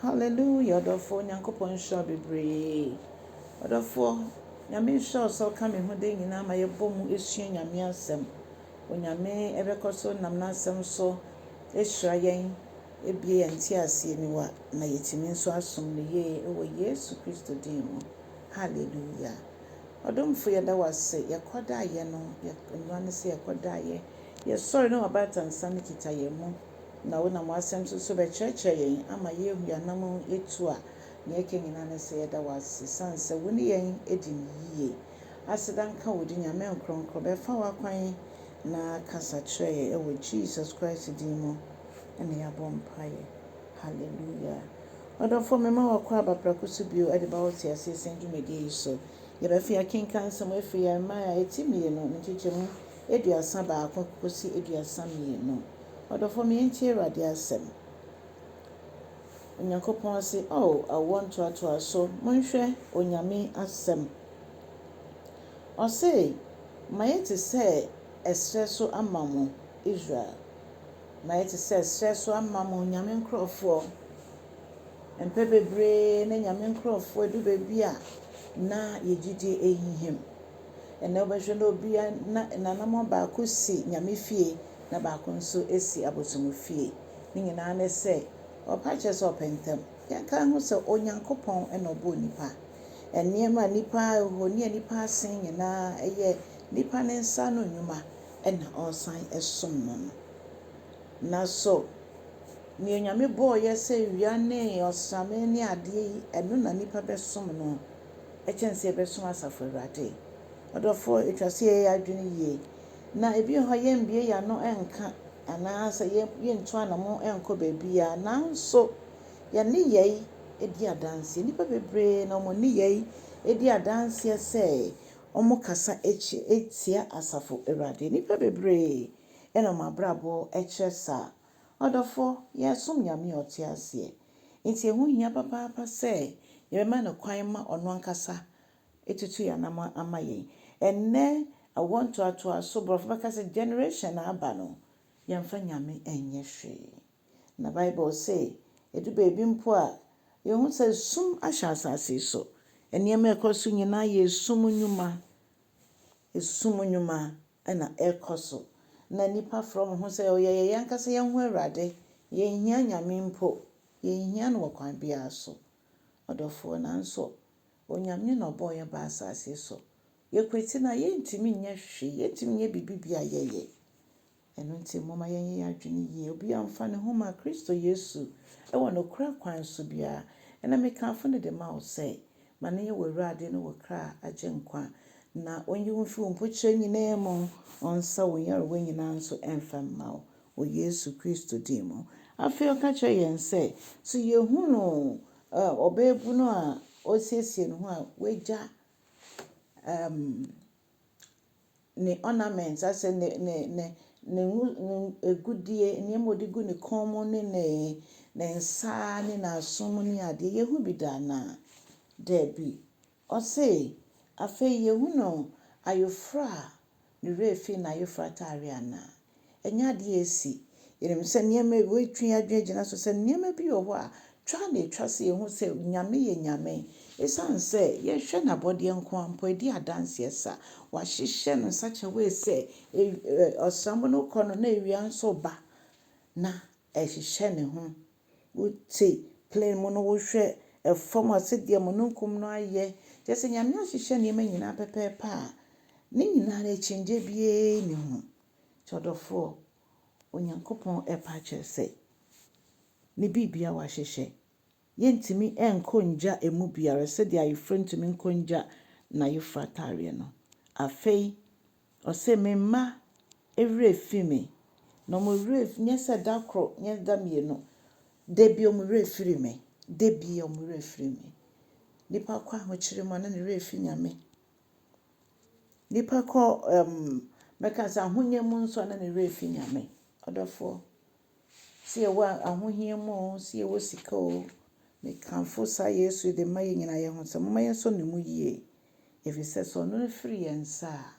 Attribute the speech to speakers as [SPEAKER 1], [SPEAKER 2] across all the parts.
[SPEAKER 1] Hallelujah ɔdɔfoɔ Nyankopɔn nhyira wo bebree. Ɔdɔfoɔ Nyame nhyira wo sɛ woka me ho da nyinaa ma yɛbɔ mu sua Nyame asɛm. Onyame ɛbɛkɔ so nam n'asɛm so ahyira yɛn, abue yɛn nteaseɛ aniwa na yɛatumi nso asom no yie wɔ Yesu Kristo din mu. Hallelujah. Ɔdomfo yɛda wo ase yɛkɔdaeɛ no nnora ne sɛ yɛkɔdaeɛ yɛsɔre na w'abaatan no kita yɛn mu na wonam w'asɛm so so bɛkyerɛkyerɛ yɛn ama yɛahu yɛn anammɔn etu a nea ɛka nyinaa ne sɛ yɛda wo ase sane sɛ wo ne yɛn adi no yie. Aseda nka wo din Nyame nkronkron bɛfa w'akwan na kasa kyerɛ yɛn ɛwɔ Jesus Christ din mu ɛna yɛabɔ mpaeɛ. Hallelujah. Ɔdɔfoɔ mema wakɔ aba prɛko so bio ɛde ba wo te aseɛ sɛn dwumadie yi so. Yɛbɛfi akenkan nsɛm afiri Yeremia eti 2 ne nkyekyɛmu 31 kɔsi 32. Ɔdɔfoɔ ma yɛntie Awurade asɛm. Onyankopɔn se, "O awoɔ ntoatoaso, monhwɛ Onyame asɛm." Ɔse, "Mayɛ te sɛ ɛserɛ so ama mo, Israel. Mayɛ te sɛ ɛserɛ so ama mo, Nyame nkurɔfoɔ." Mpɛ bebree na Nyame nkurɔfoɔ edu baabi a na yɛgyidie ehinhim. Ɛnɛ wobɛhwɛ na obi na n'anammɔn baako si Nyame fie na baako nso si abosom fie. Ne nyinaa ne sɛ ɔpa kyerɛ sɛ ɔpɛ ntɛm. Yɛnka ho sɛ Onyankopɔn na ɔbɔɔ nipa. Nneɛma a nipa ohoni a nipa asen nyinaa ɛyɛ nipa ne nsa ano nnwuma ɛna ɔresan som no no. Na so nea Onyame bɔɔyɛ sɛ wia ne ɔsrane ne adeɛ yi, ɛno na nipa bɛsom no ɛkyɛn sɛ yɛbɛsom asafo Awurade. Ɔdɔfoɔ, etwa sɛ yɛyɛ adwene yie. Na ebi wɔ hɔ a yɛmbue yɛn ano nka anaasɛ yɛntu anammɔn nkɔ baabiara nanso yɛn nneyɛe di adanseɛ. Nnipa bebree na wɔn nneyɛe di adanseɛ sɛ wɔkasa tia asafo Awurade. Nnipa bebree ɛna wɔn abrabɔ kyerɛ saa. Ɔdɔfoɔ, yɛresom Nyame a ɔte aseɛ. Nti ɛho hia papaapa sɛ yɛbɛma no kwan ma ɔno ankasa etutu yɛn anammɔn ama yɛn. Ɛnnɛ awoɔ ntoatoaso, borɔfo bɛka sɛ generation a aba no, yɛmfa Nyame nyɛ hwee. Na Bible se, edu baabi mpo a, yɛhu sɛ sum ahyɛ asase yi so. Nneɛma a ɛkɔ so nyinaa yɛ sum nnwuma. Esum nnwuma ɛna ɛrekɔ so. Na nnipa frɛ wɔn ho sɛ ɔyɛ yɛn ankasa yɛn ho Awurade. Yɛnhia Nyame mpo. Yɛnhia no wɔ kwan biara so. Ɔdɔfoɔ nanso Onyame na ɔbɔɔ yɛn baa asase so. Yɛkwati no a yɛntumi nyɛ hwee, yɛntumi nyɛ biribi bi a yɛyɛ. Ɛno nti momma yɛnyɛ yɛn adwene yie. Obiara mfa ne ho ma Kristo Yesu ɛwɔ nokorɛ kwan so biara. Ɛna mekamfo no de ma wo sɛ, ma no nyɛ w'Awurade ne wo kra agye nkwa. Na ɔnyi wo mfi wo mpokyerɛ nyinaa mu, ɔnsa wo nyarewa nyinaa nso ɛmfa mma wo wɔ Yesu Kristo din mu. Afei ɔka kyerɛ yɛn sɛ, so yɛhunu ɔbaabunu a ɔresiesie ne ho a wagya ne ornaments asɛ ne ne ne ne ne agudie nneɛma a ɔde gu ne kɔn mu ne ne ne nsa ne n'asom ne adeɛ yɛhu bi da anaa? Daabi. Ɔse afei yɛhunu ayeforɔ a ne werɛ fi n'ayeforɔ atare anaa? Ɛnyɛ adeɛ a esi. Yɛnim sɛ nneɛma wɔatwe adwene gyina so sɛ nneɛma bi wɔ hɔ a twa na etwa sɛ yɛhu sɛ Nyame yɛ Nyame. Esiane sɛ yɛhwɛ n'abɔdeɛ nko ara mpo edi adanseɛ sa. Wahyehyɛ no in such a way sɛ ɔsram no kɔ no na ewia nso ba na ɛhyehyɛ ne ho. Wote plane mu no wohwɛ ɛfam a sɛdeɛ mununkum no ayɛ. Kyerɛ sɛ Nyame ahyehyɛ nneɛma nyinaa pɛpɛɛpɛ a ne nyinaa no akyinnye biara nni ho. Nti ɔdɔfoɔ, Onyankopɔn ɛpa akyerɛ sɛ ne biribia wahyehyɛ. Yɛntumi nkɔ ngya emu biara sɛdeɛ ayeforɔ ntumi nkɔ ngya n'ayeforɔ atareɛ no. Afei, ɔse me mma werɛ fi me. Na wɔn werɛ nyɛ sɛ da koro, nyɛ da 2. Da bi wɔn werɛ firi me. Da bi wɔn werɛ firi me. Nipa kɔ ahokyere mu a na ne werɛ fi Nyame. Nipa kɔ mɛka sɛ ahonya mu nso a na ne werɛ fi Nyame. Ɔdɔfoɔ, sɛ yɛwɔ ahohia mu o, sɛ yɛwɔ sika o, mekamfo saa Yesu yi de ma yɛn nyinaa yɛn ho sɛ momma yɛnsɔ ne mu yie. Ɛfiri sɛ sɛ ɔno no firi yɛn nsa a,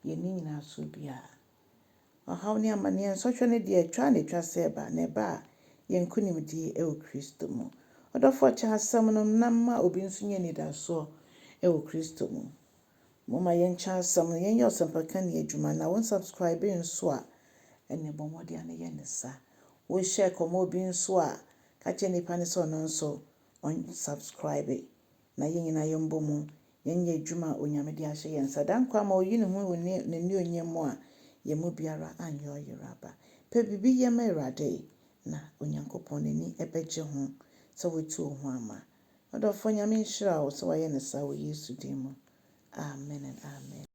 [SPEAKER 1] yɛnni nyinasoɔ biara. Ɔhaw ne amanneɛ nsɔhwɛ no deɛ twa na etwa sɛ ɛba na ɛba a yɛn nkonimdie ɛwɔ Kristo mu. Ɔdɔfoɔ kyɛ asɛm no na ma obi nso nya anidasoɔ wɔ Kristo mu. Momma yɛnkyɛ asɛm no, yɛnyɛ ɔsɛmpakani adwuma na wo nsubscribe nso a, ɛnneɛ bɔ mmɔden ara na yɛ no saa. Wohyɛ kɔma obi nso a, ka kyerɛ nipa no sɛ ɔno nso ɔnsubscribe na yɛn nyinaa yɛmbɔ mu yɛnyɛ adwuma a Onyame de ahyɛ yɛn nsa. Da nkwa ma oyi ne ho wɔ n'anuonyam mu a, yɛn mu biara anyɛ ɔyera aba. Pɛ biribi yɛ ma Awurade na Onyankopɔn n'ani bɛgye ho sɛ woatu wo ho ama. Ɔdɔfoɔ Nyame nhyira wo sɛ woayɛ no saa wɔ Yesu din mu. Amen and amen.